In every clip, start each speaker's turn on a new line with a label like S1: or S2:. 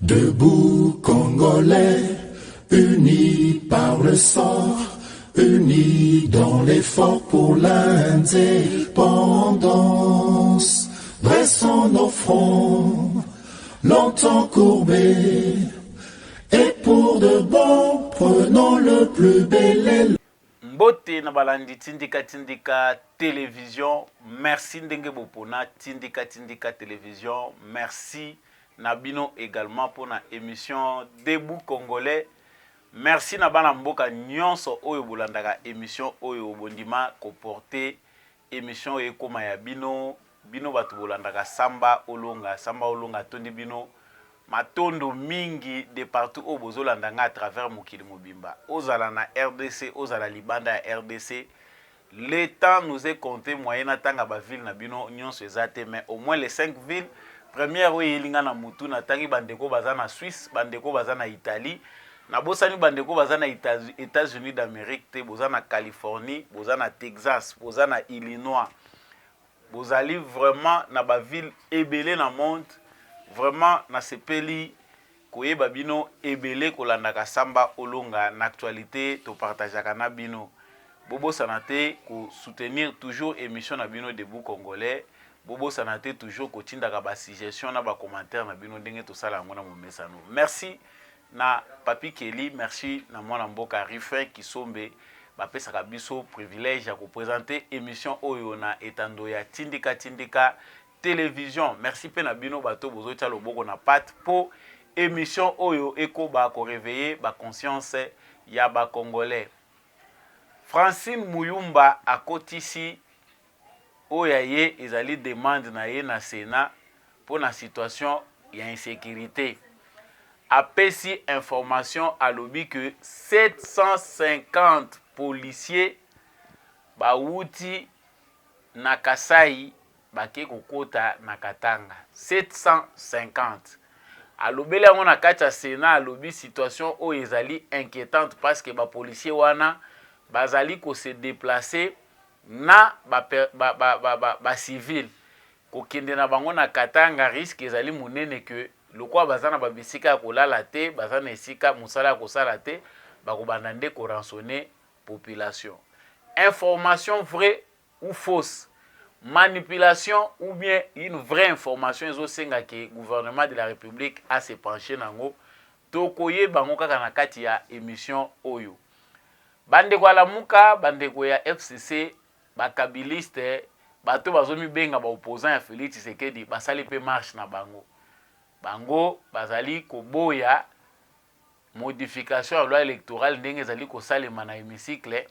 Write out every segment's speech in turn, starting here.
S1: Debout Congolais, unis par le sort, unis dans l'effort pour l'indépendance. Dressons nos fronts, longtemps courbés, et pour de bon, prenons le plus bel élan.
S2: Mbote na balandi Tindika Tindika Télévision. Merci ndenge bopona Tindika Tindika Télévision. Merci na bino également pour na émission Debout Congolais. Merci na bana mboka nyonso oyo bolandaka émission oyo, bondima koporter émission oyo ekóma ya bino. Bino bato bolandaka Samba Olonga, Samba Olonga atondi bino matondo mingi de partout oyo bozolanda nga à travers mokili mobimba, ozala na RDC, ozala libanda ya RDC. Le temps nous est compté, moyen natanga baville na bino nyonso eza te, mais au moins les cinq villes première oyo eyeli nga na mutu, natangi. Bandeko baza na Suisse, bandeko baza na Italie, nabosani bandeko baza na États-Unis d'Amérique te, boza na Californie, boza na Texas, boza na Illinois, bozali vraiment na baville ebele na monde. Vraiment nasepeli koyeba bino ebele kolandaka Samba Olonga na actualité topartageaka na bino. Bobosana te kosoutenir toujours émission na bino Debout Congolais. Bobosana te toujours kotindaka basuggestion na bacommentaire na bino ndenge tosala yango na momesano. Merci na Papi Keli, merci na mwana mboka Rufin Kisombe, bapesaka biso privilège ya koprésenter émission oyo na etando ya Tindika Tindika Télévision. Merci mpe na bino bato bozotia loboko na pâte mpo émission oyo ekoba koréveiller baconscience ya bacongolais. Francine Muyumba akotisi oyo ya ye ezali demande na ye na Sénat mpo na situation ya insécurité. Apesi information, alobi ke 750 policiers bawuti na Kasai bake kokota na Katanga. 750, alobeli yango na kati ya Sénat. Alobi situation oyo ezali inquiétante parce que bapolicier wana bazali kose déplacer na bacivile ba, ba, ba, ba, ba kokende na bango na Katanga. Risque ezali monene ke lokola baza na babisika ya kolala te, baza na esika mosala ya kosala te, bakobanda nde korançonner population. Information vraie ou fausse, manipulation ou bien une vraie information, ezosenga ke gouvernement de la République ase pencher nango. Tokoyeba yango kaka na kati ya émission oyo. Bandeko ya Lamuka, bandeko ya FCC, bakabiliste, bato bazomibenga baopposant ya Félix Tshisekedi, basali mpe marche na bango. Bango bazali koboya modification ya loi électorale ndenge ezali kosalema na hémicycle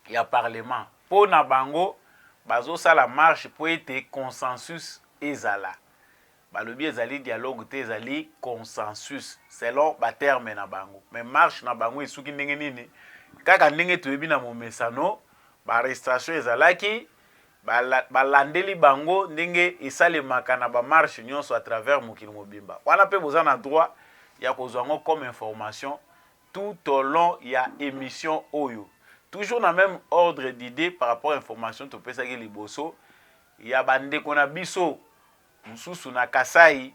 S2: ya parlement. Mpo na bango, bazosala marche mpo ete consensus ezala. Balobi ezali dialogue te, ezali consensus selon baterme na bango. Mais marche na bango esuki ndenge nini? Kaka ndenge toyebi na momesano, baarrestation ezalaki, balandeli bango ndenge esalemaka na bamarche nyonso à travers mokili mobimba. Wana mpe boza na droit ya kozwa yango comme information tout au long ya émission oyo. Toujours na même ordre d'idée par rapport à information topesaki liboso ya bandeko na biso mosusu na Kasai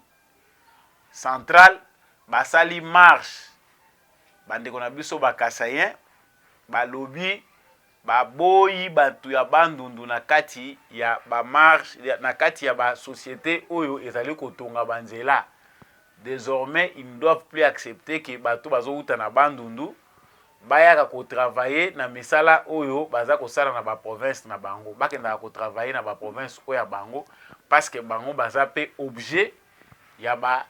S2: Central, basali marche. Bandeko na biso bakasaïen balobi baboyi bato ya Bandundu na kati ya bamarche, na kati ya basociété oyo ezali kotonga banzela. Désormais, ils ne doivent plus accepter ke bato bazowuta na Bandundu bayaka kotravailler na misala oyo baza kosala na baprovince na bango. Bakendaka kotravailler na baprovince oyo ya bango, parce que bango baza mpe objet ya ba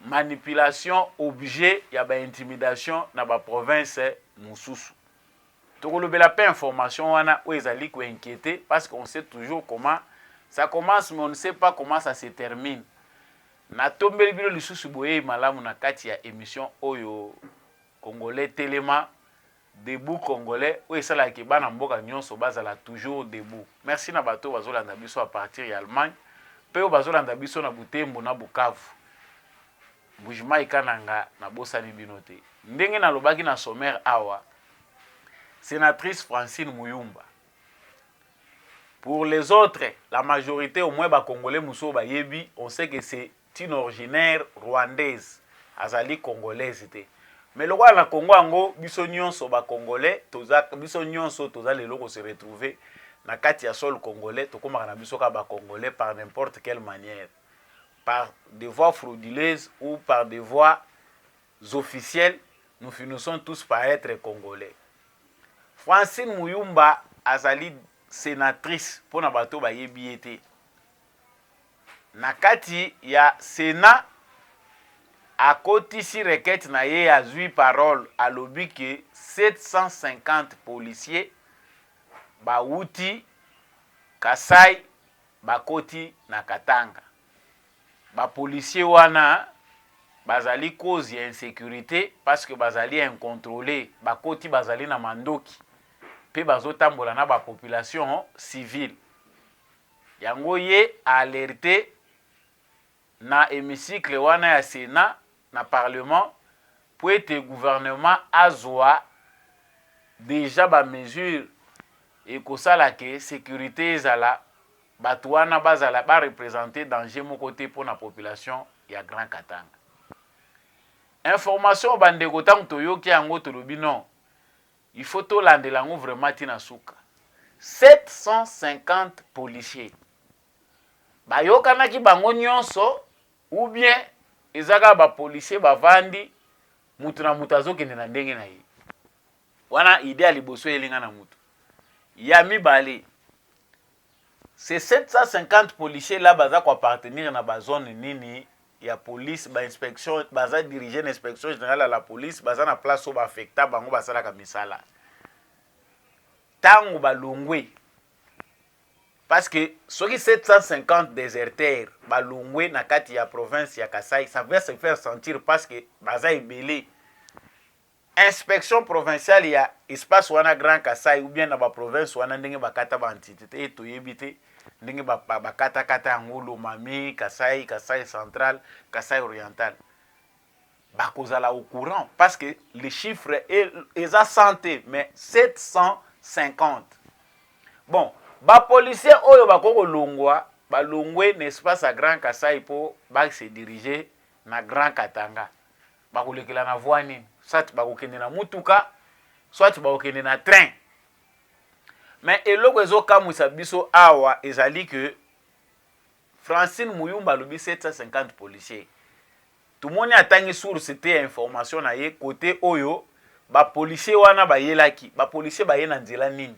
S2: manipulation, objet ya baintimidation na baprovince mosusu. Tokolobela mpe information wana oyo ezali koinquiéter, parce qu'on sait toujours comment ça commence, mais on ne sait pas comment ça se termine. Natombeli bino lisusu boyei malamu na kati ya émission oyo Congolais telema, Debout Congolais, oyo esalaka bana mboka nyonso bazala toujours debout. Merci na bato oyo bazolanda biso à partir ya Allemagne mpe oyo bazolanda biso na Butembo, na Bukavu, Mbujimayi, Kananga, nabosani bino te. Ndenge nalobaki na sommaire awa, sénatrice Francine Muyumba, pour les autres, la majorité au moins bacongolais mosusu bayebi, on sait que c'est une originaire rwandaise. Azali Congolaise te. Mais lokola na Congo yango, biso nyonso Bacongolais toza, biso nyonso toza lelo kose retrouver na kati ya sol congolais, tokomaka na biso kaka Bacongolais par n'importe quelle manière, par des voies frauduleuses ou par des voies officielles, nous finissons tous par être Congolais. Francine Muyumba azali sénatrice. Mpona bato bayebi ye te, na kati ya Sénat akotisi requête na ye, azwi parole, alobi ke 750 policiers bawuti Kasai, bakoti na Katanga. Bapolicier wana bazali cause ya insécurité parce que bazali incontrôlé. Bakoti, bazali na mandoki mpe bazotambola na bapopulation civile. Yango ye alerte na hémicycle wana ya Sénat, na Parlement, po ete gouvernement azwa déjà bamesure ekosala ke sécurité ezala, bato wana bazala bareprésente danger moko te mpo na population ya Grand Katanga. Information, bandeko, ntango toyoki yango, tolobi non, il faut tolandela yango vraiment ntina suka. 750 policiers bayokanaki bango nyonso ou bien eza kaka bapolicier bavandi, mutu na mutu azokende na ndenge na ye? Wana idée ya liboso elinga na mutu. Ya mibale, ces 750 policiers là baza koappartenir na bazone nini ya police? Bainspection baza dirige na Inspection générale ya la police, baza na place oyo baaffecta bango, basalaka misala. Ntango balongwe, parce que soki 750 déserteurs balongwe na kati ya province ya Kasai, ça va se faire sentir parce que baza ebele. Inspection provinciale ya espace wana, Grand Kasai, ou bien na baprovince wana, ndenge bakata baentité te, toyebi te ndenge bakatakata yango, Lomami, Kasai, Kasai central, Kasai oriental, bakozala au courant parce que le chiffre eza 100 te, mais 750. Bon, bapolicier oyo bakoki kolongwa, balongwe na espace ya Grand Kasai mpo base dirige na Grand Katanga, bakolekela na voie nini? Soit bakokende na mutuka, soit bakokende na train. Mais eloko ezokamwisa biso awa ezali ke Francine Muyumba alobi 750 policiers. Tomoni atangi source te ya information na ye, kote oyo bapolicier wana bayelaki. Bapolicier baye na nzela nini?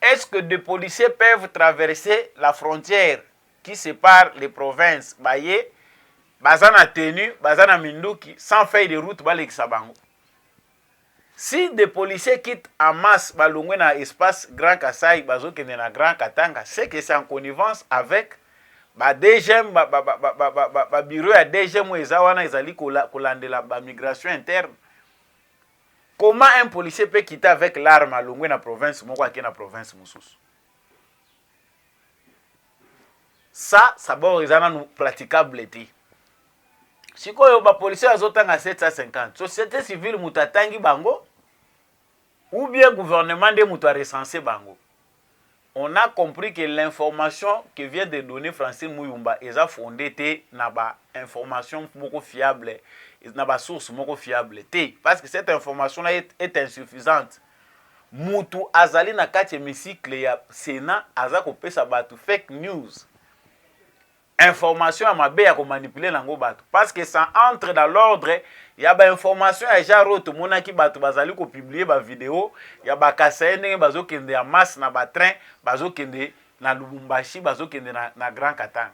S2: Est-ce que des policiers peuvent traverser la frontière qui sépare les provinces, baye baza na tenue, baza na minduki, sans feuille de route balekisa bango? Si des policiers quittent en masse, balongwe na espace Grand Kasai, bazokende na Grand Katanga, c'est que c'est en connivence avec ba DGM, ba, ba, ba, ba, ba, ba, ba bureau ya DGM oyo eza wana, ezali kolandela bamigration interne. Comment un policier peut quitter avec l'arme, alongwe na province moko, ake na province mosusu? Ça d'abord eza nanu praticable te. Sikoyo bapolicier azotanga 750, société civile moto atangi bango ou bien gouvernement nde moto arecense bango? On a compris que l'information que vient de donner Francine Muyumba eza fondée te na ba information moko fiable, na ba source moko fiable te, parce que cette information là est insuffisante. Mutu azali na kati ya hémicycle ya Sénat aza kopesa bato fake news, information ya mabe ya komanipuler nango bato, parce que ça entre dans l'ordre ya bainformation ya genre oyo tomonaki bato bazali kopublier bavideo ya bakasaye, ndenge bazokende ya masse na batrain, bazokende na Lubumbashi, bazokende na Grand Katanga.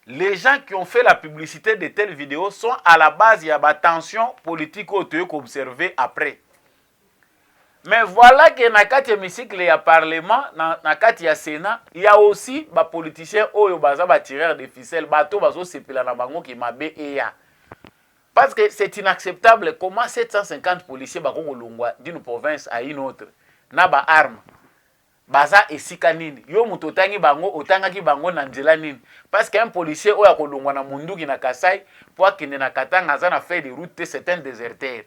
S2: Les gens qui ont fait la publicité de telles vidéos sont à la base ya batension politique oyo toyei koobserver après. Mais voilà que na kati ya hémicycle ya Parlement, na kati ya Sénat, il y a aussi bapoliticien oyo baza batireur de ficelle, bato bazosepela na bango ke mabe eya, parce que c'est inacceptable. Comment 750 policiers bakoki kolongwa d'une province à une autre na baarme? Baza esika nini? Yo moto otangi bango, otangaki bango na nzela nini? Parce que un policier oyo akolongwa na munduki na Kasai mpo akende na Katanga, aza na feuille de route te, c'est un déserteur.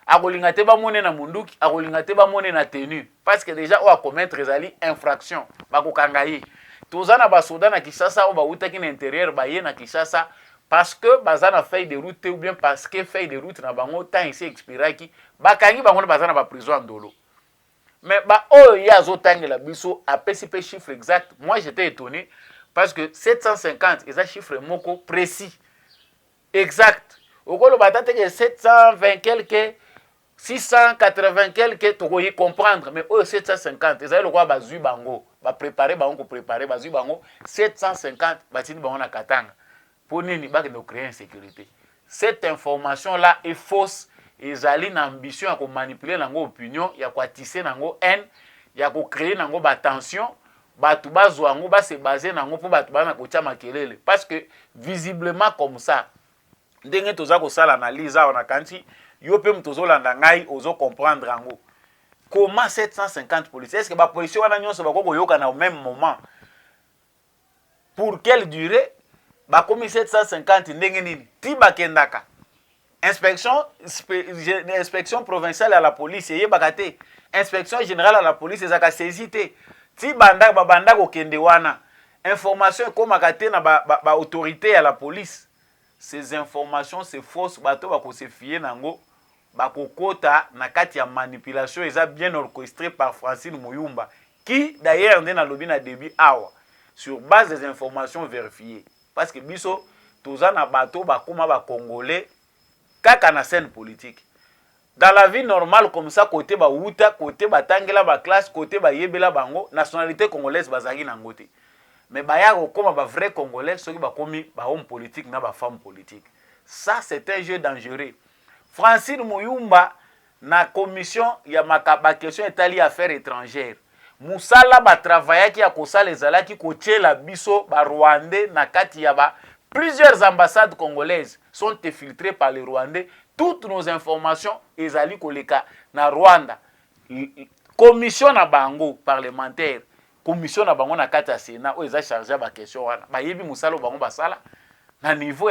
S2: Akolinga te bamone na munduki, akolinga te bamone na tenue, parce que déjà oyo acommettre ezali infraction, bakokanga ye. Toza na basoda na Kinshasa oyo bawutaki na intérieur, baye na Kinshasa parce que baza na feuille de route te, ou bien parce que feuille de route na bango temps esi expiraki, bakangi bango na baza na baprison ya Ndolo. Mais baoyo ye azotangela biso, apesi mpe chiffre exact. Moi, j'étais étonné parce que 750 eza chiffre moko précis, exact. Okoloba ata teke 720 quelque, 680 quelque, tokoki comprendre, mais oyo 750 ezali lokola bazwi bango, baprépare bango, koprépare, bazwi bango 750, batindi bango na Katanga. Mpo nini bakende kocréer insécurité? Cette information là est fausse. Ezali na ambition ya komanipuler nango opinion, ya koattiser nango haine, ya kocréer nango batension, bato bazwa yango, base baser nango mpo bato bana kotia makelele. Parce que visiblement, comme ça ndenge toza kosala analyse awa, na kanti yo mpe moto ozolanda ngai ozocomprendre yango, comment 750 policiers? Est ce que bapolicier wana nyonso bakoki koyoka na au même moment? Pour quelle durée? Bakomi 750 ndenge nini? Ti bakendaka inspection provinciale ya la police eyebaka te, inspection générale ya la police ezalaka saisi te. Ti banda babanda kokende wana, information ekomaka te na baautorité ba ya la police. Ces informations, c'est fausse. Bato bakose fier nango, bakokota na kati ya manipulation. Eza bien orchestré par Francine Muyumba, qui d'ailleurs, nde nalobi na début awa, sur base des informations vérifiées, parce que biso toza na bato bakóma bacongolais kaka na scène politique. Dans la vie normale comme ça, côté bawuta, côté batangela baclasse, côté bayebela bango, nationalité congolaise bazalaki nango te. Mais baya kokóma bavrai congolais soki bakomi bahomme politique na bafemme politique. Ça, c'est un jeu dangereux. Francine Muyumba, na commission ya baquestion etali affaires étrangères, mosala batravaillaki ya kosala ezalaki kotiela biso barwandais na kati ya ba plusieurs ambassades congolaises sont infiltrées par les Rwandais. Toutes nos informations ezali koleka na Rwanda. Commission na bango parlementaire, commission na bango na kati ya Sénat oyo eza charge ya baquestion wana, bayebi mosala oyo bango basala na niveau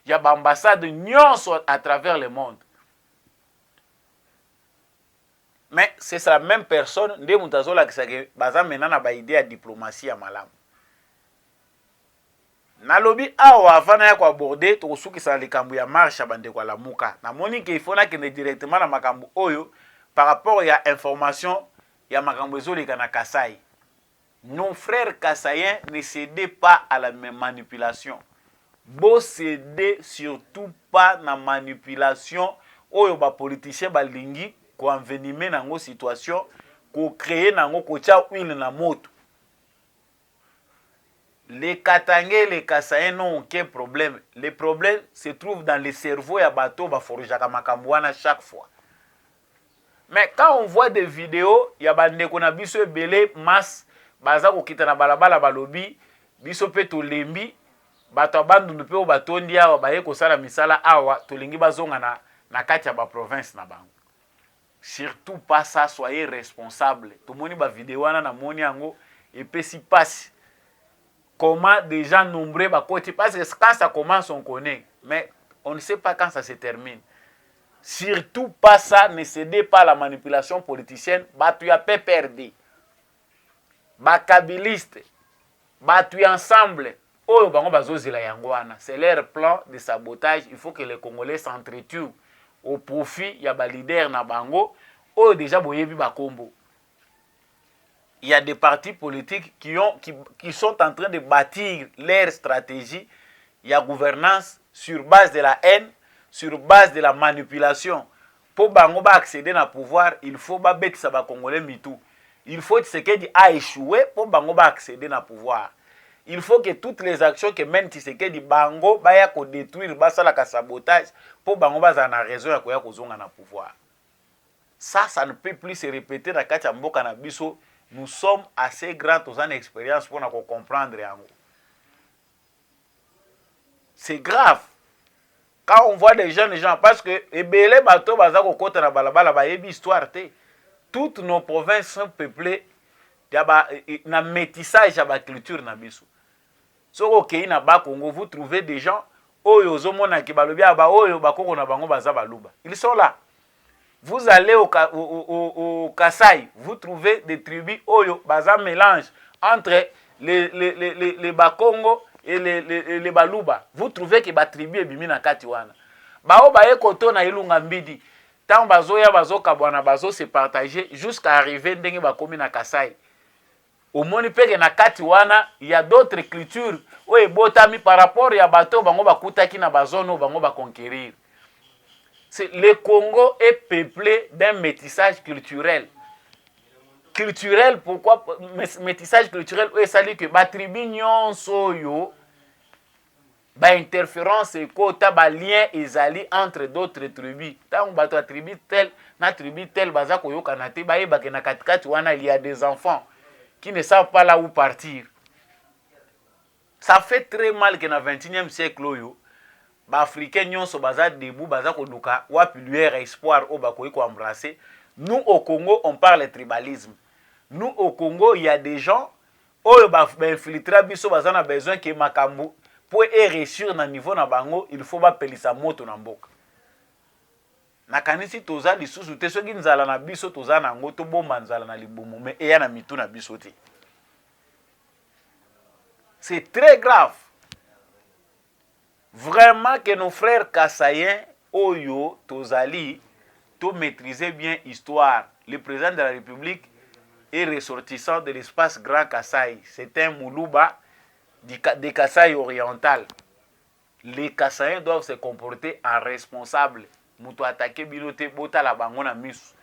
S2: ya baambassade nyonso à travers le monde. Mais c'est la même personne nde moto azolakisaka baza mena na baidée ya diplomatie ya malamu. Nalobi awa, avant naya koaborder, tokosukisa na likambo ya marche ya bandeko ya Lamuka. Namoni ke ifo nakende directement na makambo oyo par rapport ya information ya makambo ezoleka na Kasai. Nos frères kasaïens, ne cédez pas à la manipulation. Bocéder surtout pas na manipulation oyo bapoliticien balingi koenvenimer nango situation, kocréer nango, kotia huile na moto. Les Katangais et les Kasaïens n'ont aucun problème. Le problème se trouve dans le cerveau ya bato baforgeaka makambo wana chaque fois. Mais quand on voit des vidéos ya bandeko na biso ebele, masse baza kokita na balabala, balobi biso mpe tolembi bato ya Bandundu mpe oyo batondi awa, baye kosala misala awa, tolingi bazonga na kati ya baprovince na bango. Surtout pas ça, soyez responsable. Tomoni bavideo wana, namoni yango, epesi mpasi. Comment des gens nombreux bakoti? Parce que quand ça commence, on connaît, mais on ne sait pas quand ça se termine. Surtout pas ça, ne cédez pas à la manipulation politicienne. Bato ya PPRD, bakabiliste, bato ya Ensemble oyo bango bazozela yango wana, c'est leur plan de sabotage. Il faut que les Congolais s'entretuent au profit ya baleader na bango oyo déjà boyebi bakombo. Il y a des partis politiques qui sont en train de bâtir leur stratégie ya gouvernance sur base de la haine, sur base de la manipulation. Mpo bango baaccéder na pouvoir, il faut babetisa bacongolais mitu. Il faut Tshisekedi a échoué mpo bango baaccéder na pouvoir. Il faut que toutes les actions que mène Tshisekedi, bango baya kodétruire, basalaka sabotage mpo bango bazala na raison ya koya kozonga na pouvoir. Ça, ça ne peut plus se répéter na kati ya mboka na biso. Nous sommes assez grands, toza na expérience mpona kocomprendre yango. C'est grave quand on voit des jeunes gens, parce que ebele bato baza kokɔta na balabala bayebi histoire te. Toutes nos provinces sont peuplées ya ba, na métissage ya baculture na biso. Soki okei na Bakongo, vous trouvez des gens oyo ozomonaki balobi ya baoyo bakoko na bango baza Baluba, ils sont là. Vous allez au Kasai, vous trouvez des tribus oyo baza mélange entre les Bakongo et les Baluba. Vous trouvez que batribu ebimi na kati wana. Bao baye koto na Ilunga Mbidi, ntango bazoya, bazokabwana, bazose partager jusqu'à arriver ndenge bakomi na Kasai. Omoni mpe ke na kati wana ya d'autres cultures oyo ebotami par rapport ya bato oyo bango bakutaki na bazone oyo bango baconquérir. Le Congo est peuplé d'un métissage culturel. Culturel, pourquoi métissage culturel? Oyo esali ke batribu nyonso oyo, bainterférence ekota, balien ezali entre d'autres tribus. Ntango bato ya tribu tel na tribu tel baza koyokana te, bayebake na katikati wana il y a des enfants qui ne savent pas là où partir. Ça fait très mal que na 21e siècle oyo, baafricain nyonso baza debout, baza koluka wapi lueur ya espoir oyo bakoki koembrasser. Nous, au Congo, on parle tribalisme. Nous, au Congo, il y a des gens oyo bainfiltra biso, baza na besoin ke makambo po eréussir na niveau na bango, il faut bapelisa moto na mboka. Nakanisi toza lisusu te. Soki nzala na biso toza nango, tobomba nzala na libumu, mais eya na mitu na biso te. C'est très grave vraiment que nos frères kasaïens oyo tozali tomaîtriser bien histoire. Le président de la République est ressortissant de l'espace Grand Kasaï. C'est un Muluba de Kasaï oriental. Les Kasaïens doivent se comporter en responsable. Moto attaqué bino te, botala bango na miso.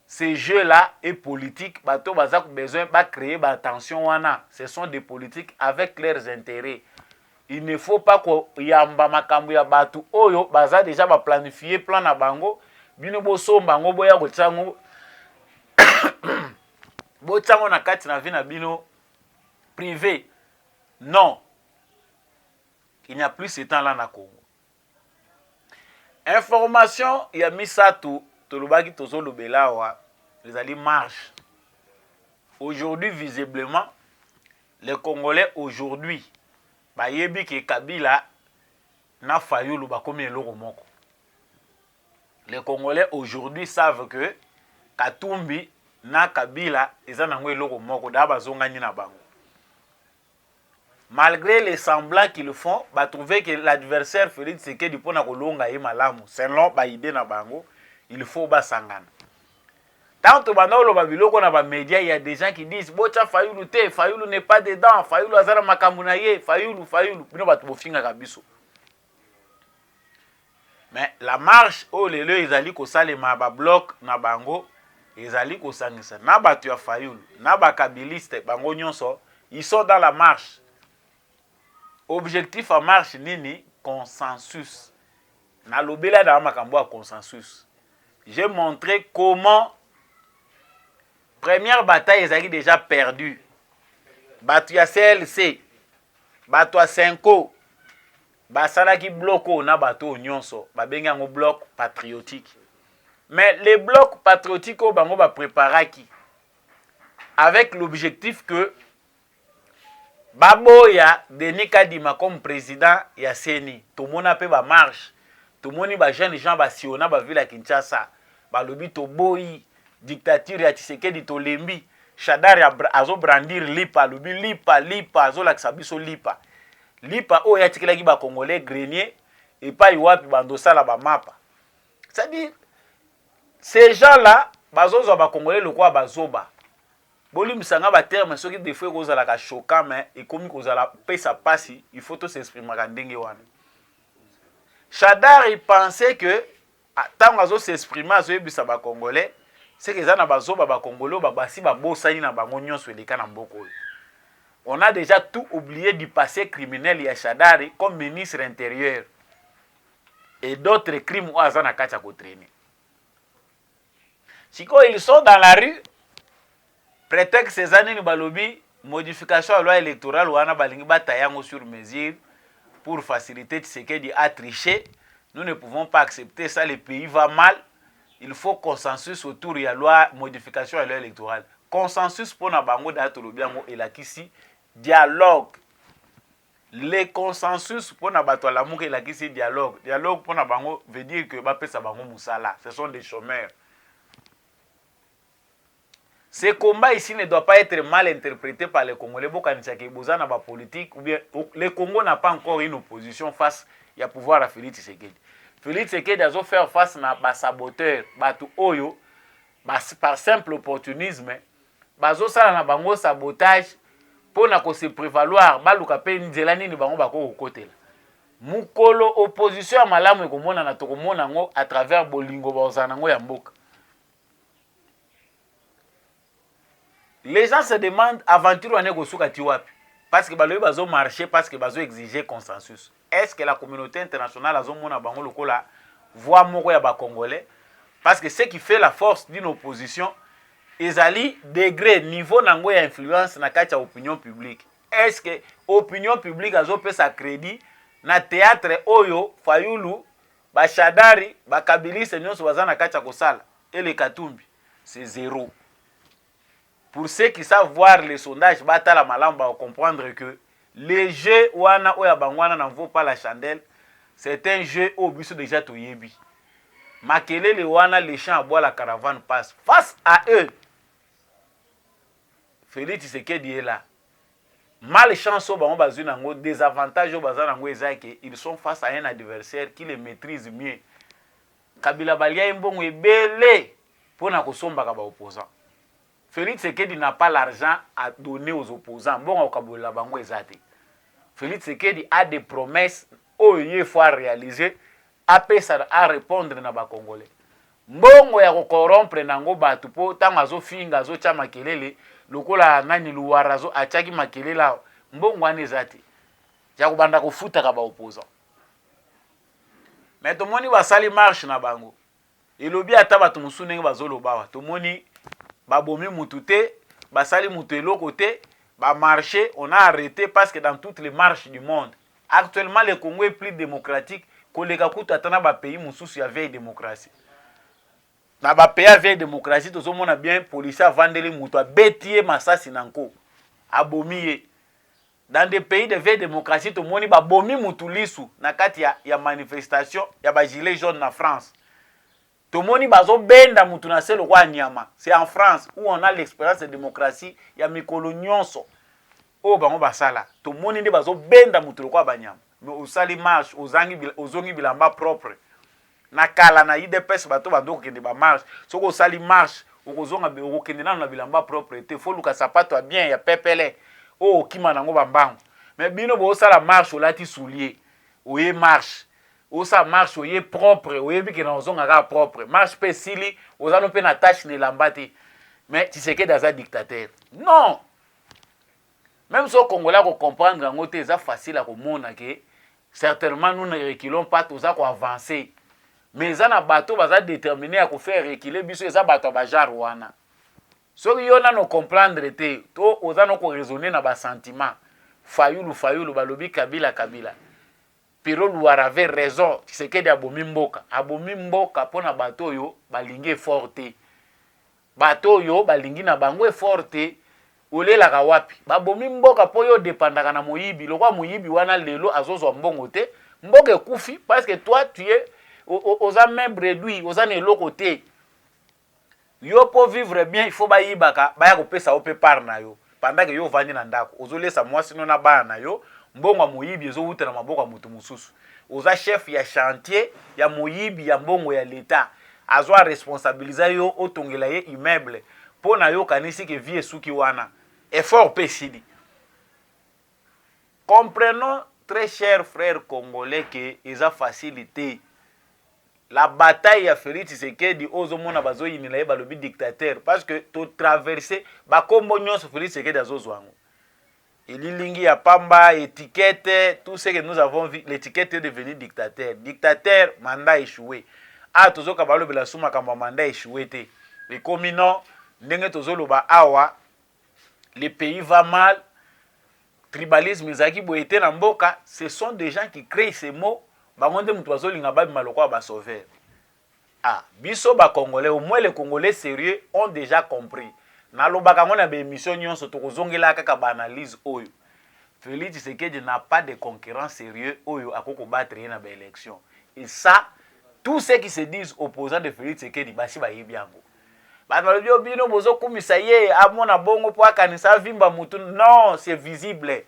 S2: Ces jeux là est politique. Bato baza besoin bacréer batension wana, ce sont des politiques avec leurs intérêts. Il ne faut pas koyamba makambo ya bato oyo baza déjà baplanifier plan na bango. Bino bosomba yango, boya kotia yango, botia yango na kati na vie na bino privé. Non, il n'y a plus ce temps là na Congo. Information ya misato tolobaki tozolobela awa ezali marche. Aujourd'hui, visiblement, les Congolais aujourd'hui bayebi ke Kabila na Fayulu bakomi eloko moko. Les Congolais aujourd'hui savent que Katumbi na Kabila eza nango eloko moko daa, bazongani na bango. Malgré les semblants qu'ils font, batrouve que l'adversaire Félix Tshisekedi, mpona kolonga ye malamu selon baidées na bango, il faut basangana. Tant tobanda oloba biloko na bamédia, il y a des gens qui disent: botya Fayulu te, Fayulu n'est pas dedans, Fayulu aza na makambo na ye, Fayulu, Fayulu. Bino bato bofingaka biso. Mais la marche oyo lelo ezali kosalema, babloc na bango ezali kosangisa na bato ya Fayulu na bakabiliste, bango nyonso, ils sont dans la marche. Objectif ya marche nini? Consensus. Nalobela na makambo ya consensus. J'ai montré comment première bataille ezalaki déjà perdue. Bato ya CLC, bato ya Cenco basalaki bloc oyo na bato oyo nyonso babengi yango bloc patriotique. Mais le bloc patriotique oyo bango bapréparaki avec l'objectif que baboya Denis Kadima comme président ya CENI, tomona mpe bamarche, tomoni bajeune gens basiona bavile ya Kinshasa, balobi toboyi dictature ya Tshisekedi, tolembi. Shadary azobrandir lipa, alobi lipa, lipa, azolakisa biso lipa, lipa oyo atikelaki bacongolais grenier epai wapi bandosala bamapa. C'est-à-dire, ces gens là bazozwa bacongolais lokola bazoba. Bolimbisanga baterme soki des fois ekozalaka choquant, mais ekomi kozala pesa pasi, il faut tos'exprimaka ndenge wana. Shadary pensait que ntango azos'exprime, azoyebisa bacongolais, seke eza na bazoba bacongolais oyo basi babosani na bango nyonso eleka na mboka oyo. On a déjà tout oublié du passé criminel ya Shadary comme ministre intérieur et d'autres crimes oyo aza na kati ya kotraîner. Sikoyo ils sont dans la rue. Prétexte eza nini? Balobi modification ya loi électorale wana, balingi bata yango sur mesure pour faciliter Tshisekedi à tricher. Nous ne pouvons pas accepter ça, le pays va mal, il faut consensus autour ya loi, modification ya loi électorale. Consensus mpona bango daya, tolobi yango, elakisi dialogue. Le consensus mpona bato ya Lamuka elakisi dialogue. Dialogue mpona bango veut dire que bapesa bango mosala. Ce sont des chômeurs. Ce combat ici ne doit pas être mal interprété par les Congolais. Bokanisa ke boza na ba politique ou bien le Congo n'a pas encore une opposition face ya pouvoir à Félix Tshisekedi. Félix Tshisekedi azo faire face na ba saboteurs, batu oyo ba, par simple opportunisme bazosala na bango sabotage mpo na ko se prévaloir, baluka mpe nzela nini bango bakoki kokotela. Mokolo opposition ya malamu ekomonana, tokomona yango à travers bolingo bakozala nango ya mboka. Les gens se demandent aventure wana ekosuka ti wapi, parce que balobi bazo marcher parce que bazo exiger consensus. Est ce que la communauté internationale azomona bango lokola voix moko ya bacongolais? Parce que ce qui fait la force d'une opposition ezali degré, niveau nango ya influence na kati ya opinion publique. Est ce que opinion publique azopesa crédit na théâtre oyo Fayulu, bashadari, bakabiliste nyonso baza na kati ya kosala? Ele Katumbi, c'est zéro. Pour ceux qui savent voir les sondages, batala malamu, comprendre que les jeux wana oyo bango wana n'en vaut pas la chandelle. C'est un jeu oyo biso déjà toyebi. Makelele wana, les chiens aboient, la caravane passe. Face à eux, Félix Tshisekedi est là. Malchance oyo bango bazwi nango, désavantage oyo baza nango eza ke ils sont face à un adversaire qui les maîtrise mieux. Kabila balia ye mbongo ebele mpona kosombaka baopposant. Félix Tshisekedi n'a pas l'argent à donner aux opposants. Mbongo akokabolela bango eza te. Félix Tshisekedi a des promesses oyo ye faut réaliser, apesa, a répondre na bacongolais. Mbongo ya kocorrompre nango bato, mpo ntango azofinga, azotya makelele lokola nani, Luwara atiaki makelele awa, mbongo wana eza te ya kobanda kofutaka baopposant. Mais tomoni basali marche na bango, elobi ata bato mosusu ndenge bazoloba awa, tomoni babomi mutu te, basali mutu eloko te, bamarché, on a arrêté, parce que dans toutes les marches du monde actuellement, le Congo est plus démocratique koleka kutu ata na bapays mosusu ya vieille démocratie. Na bapays ya vieille démocratie, tozomona bien policier avandeli moto, abeti ye masasi na nko, abomi ye. Dans des pays de vieille démocratie, tomoni babomi mutu lisu na kati ya manifestation ya bagilets jaunes na France. Tomoni bazobenda mutu na se lokola nyama. C'est en France où on a l'expérience de démocratie ya mikolo nyonso oyo bango basala. Tomoni nde bazobenda mutu lokola banyama. Mais osali marche, ozangi, ozongi bilamba propre. Na kala, na UDPS, bato bando kokende bamarche, soki osali marche, okozonga, okokende nano na bilamba propre te, faut luka sapato ya bien, ya pepele, oyo okima nango bambango. Mais bino bosala marche, olati soulier, oye marche, osala marche, oye propre, oyebi ke na ozonga kaka propre. Marche mpe esili, oza no mpe na tache na elamba te. Mais Tshisekedi aza dictateur? Non. Même so Congolais akocomprendre yango te, eza facile ya komona ke certainement nous ne reculons pas, toza koavancer. Mais eza na bato baza déterminé ya kofaire reculer biso, eza bato ya bagenre wana. Soki yo nano comprendre te, to oza no koraisonner na basentiment, Fayulu, Fayulu, balobi Kabila, Kabila, Pero Luwara avait raison, Tshisekedi abomi mboka. Abomi mboka mpona bato oyo balingi effort te. Bato oyo balingi na bango effort te, olelaka wapi? Babomi mboka mpo oyo odépendaka na moyibi. Lokwa moyibi wana lelo azozwa mbongo te, mboka ekufi, parce que toi tu es oza même réduit, oza na eloko te. Yo mpo vivre bien, il faut bayibaka, baya kopesa yo mpe part na yo, pendant que yo ovandi na ndako, ozolesa mwasi no na bana na yo. Mbongo ya moyibi ezowuta na maboko ya moto mosusu. Oza chef ya chantier ya moyibi ya mbongo ya leta, azwa responsabiliser yo otongela ye immeuble mpo na yo. Okanisi ke vie esuki wana, effort mpe esili. Comprenons, très cher frère congolais, ke eza facile te. La bataille ya Félix Tshisekedi oyo ozomona bazoyinela ye, balobi dictateur, parce que totraverse bakombo nyonso Félix Tshisekedi azozwa yango, elilingi ya pamba, étiquette, tout ce que nous avons vu, l'étiquette est devenu dictateur, dictateur, mandat échoué. Ah, tozoka balobela su makambo ya mandat échoué te, ekomi non. Ndenge tozoloba awa, le pays va mal, tribalisme ezalaki boye te na mboka. Ce sont des gens qui créent ces mots. Bango nde moto bazolinga babima lokola basauveur. Ah, biso bacongolais, au moins les Congolais sérieux ont déjà compris. Nalobaka yango na baémission nyonso, tokozongela kaka baanalyse oyo. Félix Tshisekedi n'a pas de concurrent sérieux oyo akoki kobattre ye na baélection. Et ça, tous ceux qui se disent opposants de Félix Tshisekedi basi bayebi yango. Bato balobi oyo bino bozokumisa ye amona bongo mpo akanisa avimba mutu. Non, c'est visible.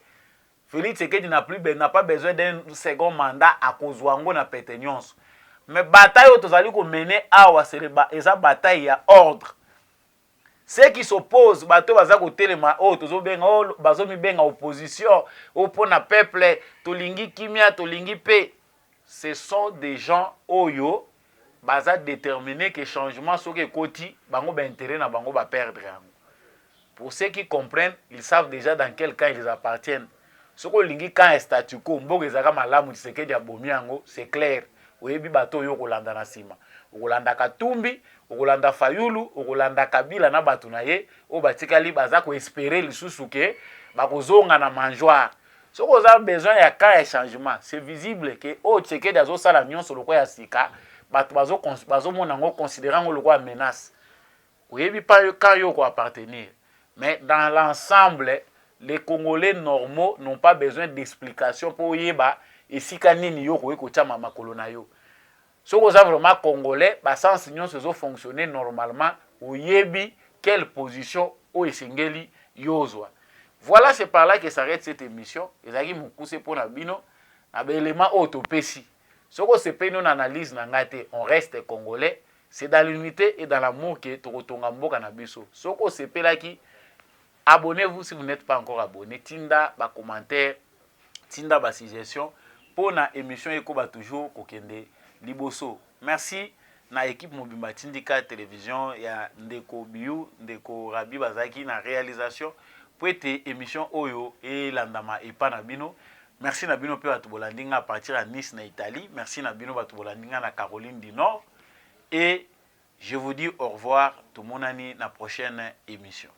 S2: Félix Tshisekedi n'a plus n'a pas besoin d'un second mandat, akozwa yango na pete nyonso. Mais bataille oyo tozali komene awa, eza bataille ya ordre. Ceux qui s'opposent, bato baza kotelema oyo tozobenga oyo bazomibenga opposition, oyo mpona peuple, tolingi kimia, tolingi mpe, ce sont des gens oyo baza déterminé que changement soki ekoti, bango baintérêt na bango baperdre yango. Pour ceux qui comprennent, ils savent déjà dans quel camp ils appartiennent. Soki olingi camp ya statu quo, mboka ezalaka malamu, Tshisekedi abomi yango, c'est clair, oyebi bato oyo okolanda na nsima. Okolanda Katumbi, okolanda Fayulu, okolanda Kabila na bato na ye oyo batikali, baza koespérer lisusu ke bakozonga na mangeoire. Soki oza besoin ya camp ya changement, c'est visible ke oyo Tshisekedi azosala nyonso lokola ya sika, bato bazomona yango, considérer yango lokola menace. Oyebi pa camp yo koappartenir. Mais dans l'ensemble, les Congolais normaux n'ont pas besoin d'explication mpo oyeba esika nini yo koki kotiama makolo na yo. Soki oza vraiment Congolais, basens nyonso ezofonctionne normalement, oyebi quelle position oyo esengeli yo ozwa. Voilà, c'est par là que s'arrête cette émission. Ezalaki mokuse mpona bino na baélément oyo topesi. Soki osepeli na analyse na ngai te, on reste Congolais, c'est dans l'unité et dans l'amour ke tokotonga mboka na biso. Soki osepelaki, abonnez-vous si vous n'êtes pas encore abonné. Tinda bacommentaire, tinda basuggestion mpona émission ekoba toujours kokende liboso. Merci na équipe mobimba Tindika Télévision ya ndeko Biu, ndeko Rabi, bazalaki na réalisation po ete émission oyo elandama epa na bino. Merci na bino mpe bato bolandi nga à partir ya Nice na Italie. Merci na bino bato bolandi nga na Caroline du Nord et je vous dis au revoir. Tomonani na prochaine émission.